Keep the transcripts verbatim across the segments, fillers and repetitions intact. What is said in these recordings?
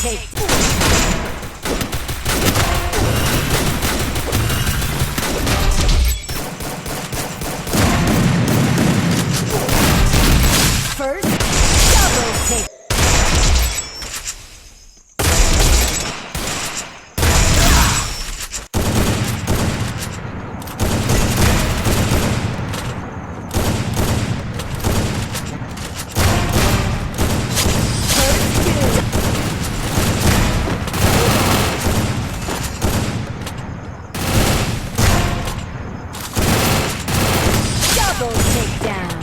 First double take. Double takedown.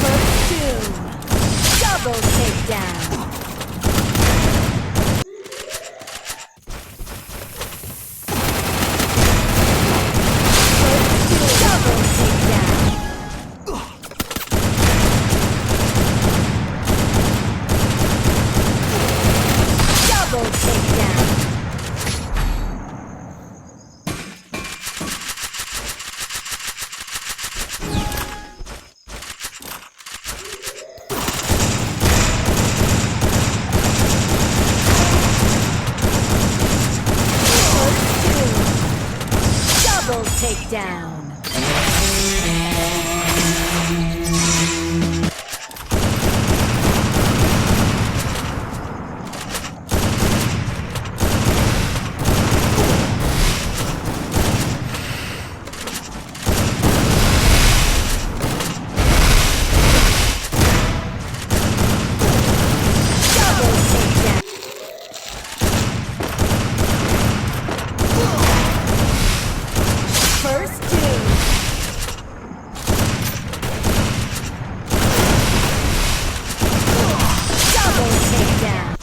First doom. Double takedown. First doom. Double takedown. Double takedown. Double takedown. Double takedown. First doom. Double takedown.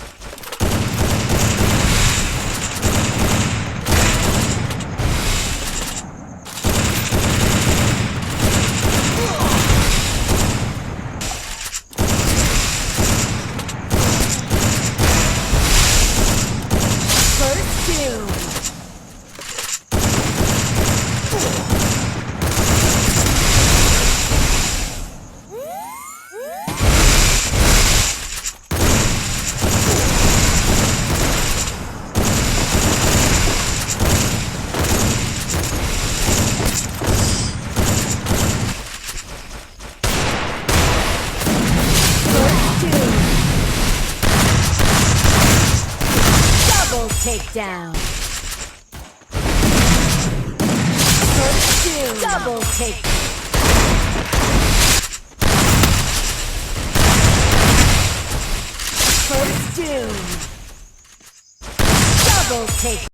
First doom. First doom. Double takedown. First doom. Double take. First doom. Double take.